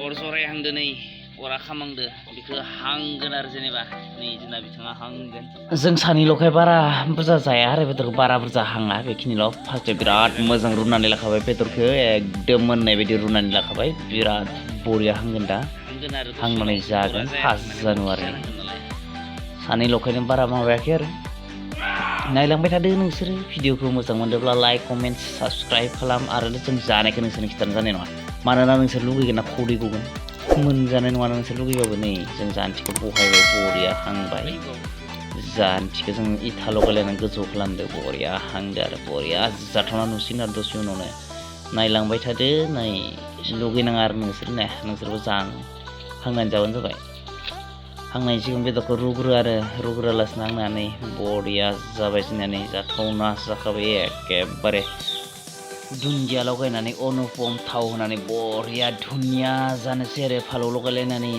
अर जरायहांदो नै अरा खामांदो बेखौ हांगोन आरो जेनेबा नै जोंना बिथाङा हांगोन जों सानैल'खाय बारा बुरजा जाया आरो बेदरखौ बारा बुरजा हाङा बेखिनिल' फार्स्टआव बिराद मोजां रुनानै लाखाबाय बेदरखौ एकदम मोननाय बायदि रुनानै लाखाबाय बिराद बरिया हांगोन दा हांनानै जागोन फाजानु आरो सानैल'खायनो बारा माबायाखै आरो नायलांबाय थादो नोंसोरो भिडिअखौ मोजां मोनदोंब्ला लाइक कमेन्ट साबस्क्राइब खालाम आरो जों जानायखौ नोंसोरनो खिथानो जानाय नङा मानोना नोंसोर लुगैगोन ना खदै गगोन मोनजानाय नङा नोंसोर लुगैबाबो नै जों जानथिखौ बहायबाय बरिया हांबाय जानथिखौ जों इथा लगायलायनानै गोजौ खालामदो बरिया हांदो आरो बरिया जाथावना नुसिगोन आरो दसे उनावनो नायलांबाय थादो नै लुगैनाङा आरो नोंसोरबो जानो हांनानै जाबानो जाबाय हांनायनि सिगां बेदरखौ रुग्रो आरो रुग्रोआलासिनो हांनानै बरिया जाबाय जोंनिया नै जाथावना जाखाबाय एखेबारे दुन्दिया लगायनानै अनुपम थाव होनानै बरिया धुनिया जानोसै आरो फालौ लगायलायनानै